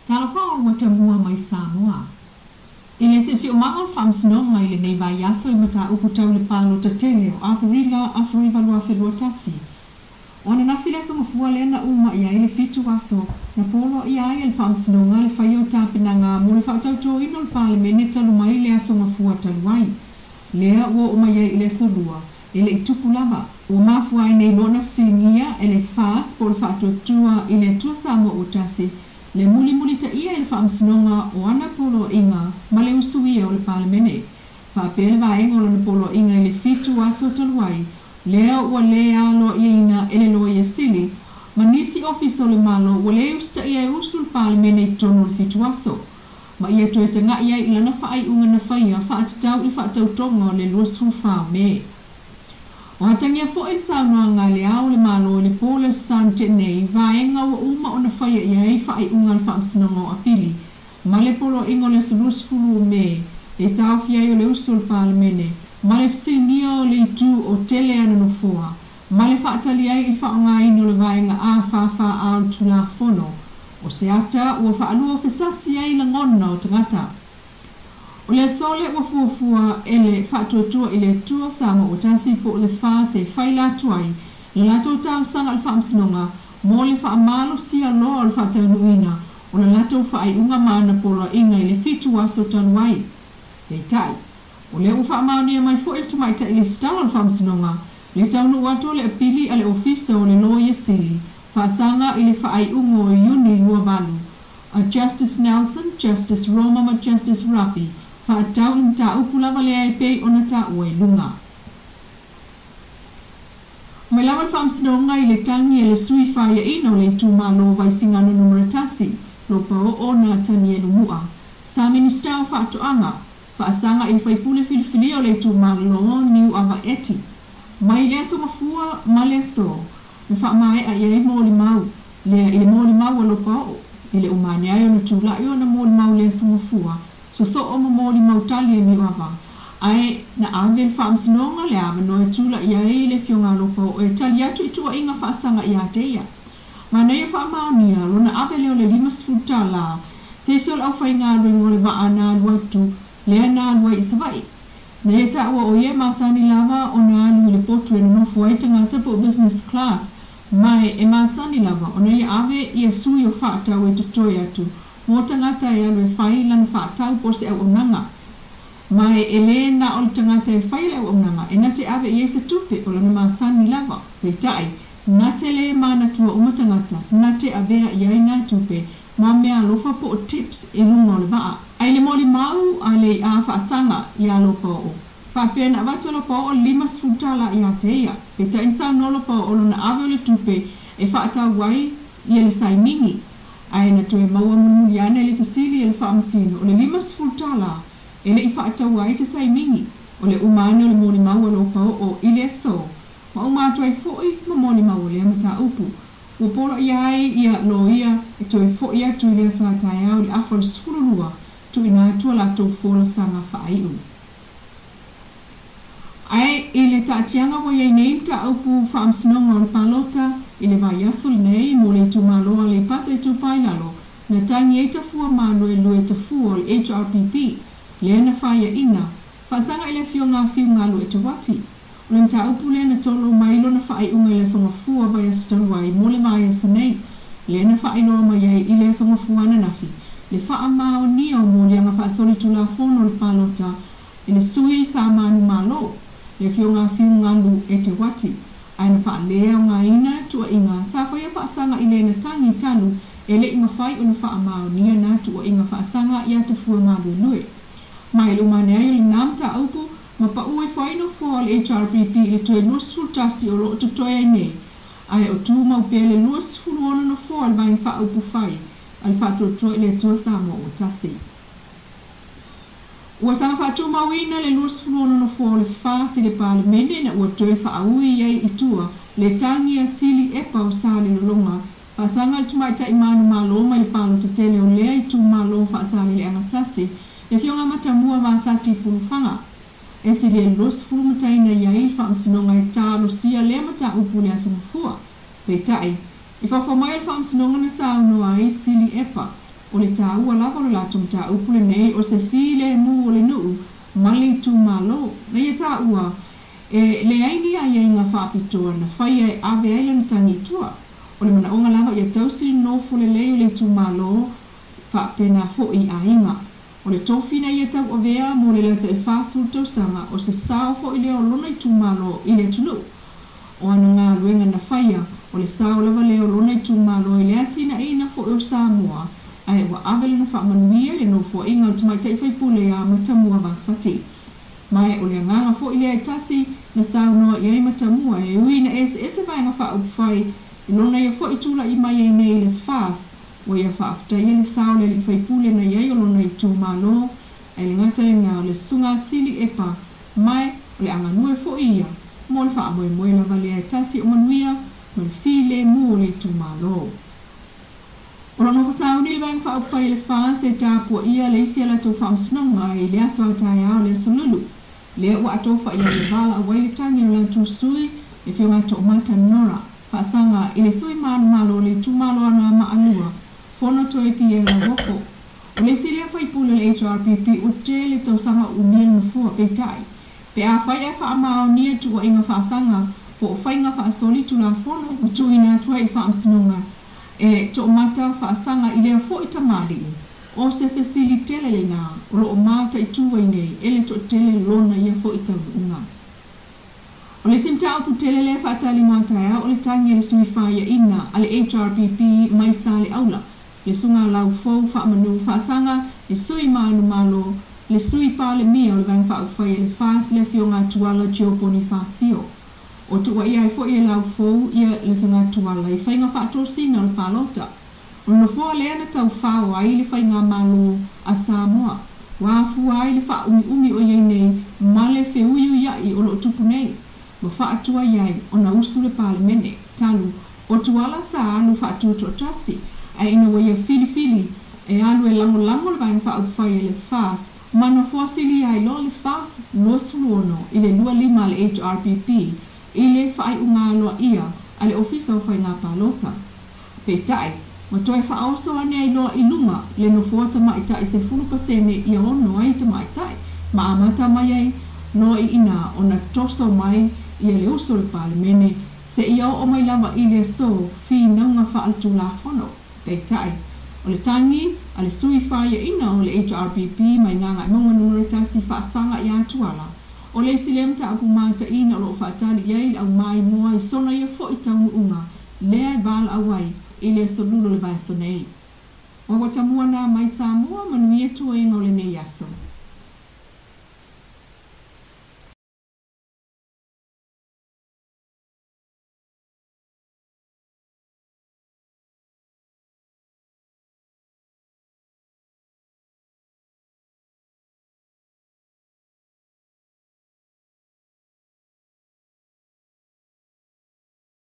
Talofa o Matamua mai Samoa. I le siosiomaga o le Faamasinoga i lenei vaiaso i mataupu tau le palota tele o Aperila aso 9 2021. O ananafi le aso gafua lea na uma i ai le 7 aso na poloaia ai e le Faamasinoga le faia o tapenaga mo le faatautoina o le Palemene talu mai le aso gafua talu ai. Lea ua oo mai ai i le aso Lua, e le i tupu lava. Ua mafua ai nei loa ona fesiligia e le FAST po o le Faatuatua i le Atua Samoa Ua Tasi le mulimulitaia e le Faamasinoga o ana poloaiga ma le usuia o le Palemene faapea le vaega o lana poloaiga i le 7 aso talu ai lea ua le aloaiaina e le Loia Sili ma nisi ofisa o le Malo ua le usitaia e usu le Palemene i totonu o le 7 aso ma ia toe taga'i ai i lana faaiuga na faia faatatau i le faatautoga o le 24 o Me. O atagia foi le saunoaga a Le Ao o le Malo i le po o le Aso Sa na tea nei, vaega ua uma ona faia i ai faaiuga a le Faamasinoga o Apili ma le Poloaiga o le aso 20 o Me e taofia ai o le usu o le Palemene ma le fesiligia o le itu o tele ana nofoa ma le faatali ai i le faaaogaina o le vaega A44A o le Tulafono o se ata ua faaluafesasi ai lagona o tagata. O le aso lea ua fuafua e le Faatuatua i le Atua Samoa Ua Tasi po o le FAST e faila atu ai le latou talosaga i le Faamasinoga mo le faamalosia loa o le faataunuuina o le latou faaiuga ma ana poloaiga i le 7 aso talu ai. Peitai, o lea ua faamaonia mai foi e le Tamaitai Lesitala o le Faamasinoga le taunuu atu o le apili a le Ofisa o le Loia Sili faasaga i le faaiuga o Iuni 28 a Justice Nelson, Justice Roma ma Justice Rapi faatatau i le mataupu lava lea e pei ona taua i luga. Mai lava le Faamasinoga i le tagi a le sui faiaina o le itumalo o Vaisigano Numera 1, Lopaoo Natanielu Mu'a, sa Minisita o Faatoaga, faasaga i le faipule filifilia o le itumalo Niuava Eti. Mai le aso Gafua ma le aso na faamaea i ai molimau lea i le molimau a Lopaoo i le uma ane ai ona tulai ona molimau le aso Gafua sosoo ma molimau tali a Niuava ae na ave le Faamasinoga le avanoa e tula'i ai le afioga a Lopaoo e tali atu i tuuaiga faasaga ia te ia. Manaia faamaonia lona ave lea o le 50 tala se isi o le aufaigaluega o le vaa na alu atu lea na alu ai i Savaii. Na ia taua o ia e masani lava ona alu i le potu e nonofo ai tagata po o business class ma e masani lava ona ia ave ia sui o faatau e totoe atu mo tagata e alu e fai lana faatau po o se auaunaga. Ma e le na o le tagata e faia le auaunaga e na te ave i ai se tupe o lana masani lava. Peitai, na te le manatua uma tagata na te avea i ai nā tupe ma mea alofa po o tips i luga o le vaa. Ae le molimau a le i'a faasaga iā Lopaoo, faapea na avatu e Lopaoo le 50 tala ia te ia. Peitai na saunoa Lopaoo lona ave o le tupe e faatau ai ia le saimigi. Ae na toe maua mulimuli ane le fesili a le Faamasino o le 50 tala e le i faataua ai se saimigi. O le uma ane o le molimau a Lopaoo i le aso ma uma atu ai foi ma molimau o lea mataupu. Ua poloaia ai ia loia e toe fo'i atu i le aso a taeao i le afa o le 12 tuuina atu a latou folasaga faaiu. Ae i le taatiaga ua i ai nei mataupu faamasinoga o le palota i le vaiaso lenei mo le itumalo o Aleipata Itupa i Lalo, na tagi ai tafua maluelue tafua o le HRPP lea na faiaina faasaga i le afioga a Fiugalu Eteuati. O le mataupu lea na tolo mai lona faaiuga i le aso Gafua vaiaso talu ai mo le vaiaso nei, lea na faailoa mai ai i le aso Gafua ananafi le faamaonia o moliaga faasolitulafono o le palota i le sui sa manumalo, le afioga a Fiugalu Eteuati, ae na faaleaogaina tuuaiga sa faia faasaga i le na tagi talu e le i mafai ona faamaonia nā tuuaiga faasaga iā Tafua Maluelue. Ma i le uma ane ai o lenā mataupu, ma pau ifo ai nofoa o le HRPP i le toe 21 o lo o totoe ai nei, ae o tumau pea le 26 nofoa o le Vaega Faaupufai a le Faatuatua i le Atua Samoa Ua Tasi. Ua saga faatumauina le 26 nofoa o le FAST i le Palemene ina ua toe faaui ai i tua le tagi a Sili Epa o Salelologa faasaga i le tamaitai manumalo mai le palota tele o lea itumalo Faasaleleaga 1, le afioga Matamua Vasati Pulufaga. E silia i le 20 matai na i ai le Faamasinoga e talosia lea mataupu i le aso Gafua. Peitai, i faufau mai o le Faamasinoga na saunoa ai Sili Epa, O le tāua lava o le latou mataupu lenei o se filemu o le nuu ma le itumalo. Na ia taua, e leai ni aiaiga faapitoa na faia e ave ai lana tagi i tua. O le manaoga lava ia tausi le nofo lelei o le itumalo faapena foi i aiga. O le tofi na ia tauavea mo le lata i le 40 tausaga, o se sao foi lea o lona itumalo i le atunuu. O ana galuega na faia, o le sao lava lea o lona itumalo i le atinaeina foi o Samoa, ae ua ave lana faamanuia i le nofoaiga o le tamaitai faipule ia Matamua Vasati. Ma o le agaga foi lea e tasi na saunoa i ai Matamua, e ui ina eseese Vaega Faaupufai i lona ia foi tula'i mai ai nei i le FAST, ua ia faafetaia le sao o le alii faipule na i ai o lona itumalo, ae le gata i lena o le Susuga Sili Epa, ma o le aganue foi ia mo le faamoemoe lava lea e tasi o manuia ma le filemu o le itumalo. O lo o nofo sauni le Vaega Faaupufai a le FAST e tapuaia le isi a latou faamasinoga i le aso a taeao le Aso Lulu, lea ua atofa i ai e valaau ai le tagi a lo latou sui, le Afioga ia Toomata Nora, faasaga i le sui manumalo o le itumalo Anoamaa 2, Fonotoe Pierre Lauofo. O le isi lea faipule o le HRPP ua tele tausaga o umia le nofoa, peitai, pe afai ae faamaonia tuuaiga faasaga po o faiga faasolitulafono ma tuuina atu ai i le faamasinoga e toomata faasaga i lea foi tamalii, o se fesili tele lena o lo o mataitū ai nei e le toatele lona ia foi taunuuga. O le isi mataupu tele lea e faatali mo a taeao o le tagi a le sui faiaina a le HRPP mai Saleaula, le Susuga Laufou Faamanu faasaga le sui manumalo, le Sui Palemia o le Vaega Faaupufai a le FAST, le Afioga a Tuala Joe Ponifasio. O tuuaia ai foi e Laufou ia le Afioga a Tuala i faiga faatosina o le palota. O le nofoa lea na taufao ai le faigamalo a Samoa, ua afua ai le faaumiumi o i ai nei ma le feuiuiai o lo o tupu nei, ma faatuai ai ona usu le Palemene, talu o Tuala sa alu faatutoatasi, ae ina ua ia filifili e alu e lagolago le Vaega Faaupufai a le FAST ma nofoa silia ai loa le 46 i le 25 a le HRPP i le faaiuga aloaia a le Ofisa o Faiga Palota. Peitai, ua toe faaoso ane ai loa i luga le nofoa tamaitai 10% ia ono ai tamaitai, ma amata mai ai loa i ina ona toso mai ia le usu o le Palemene seia oo mai lava i le aso finauga faaletulafono. Peitai, o le tagi a le sui faiaina o le HRPP mai Gagaemauga Nu.1 faasaga ia Tuala, o le isi lea mataupu mataina o lo o faatali i ai le aumaimoa i sona ia foi taunuuga lea e valaau ai i le Aso Lulu o le vaiaso nei. O ua tamua nā mai Samoa, manuia tuaiga o lenei aso.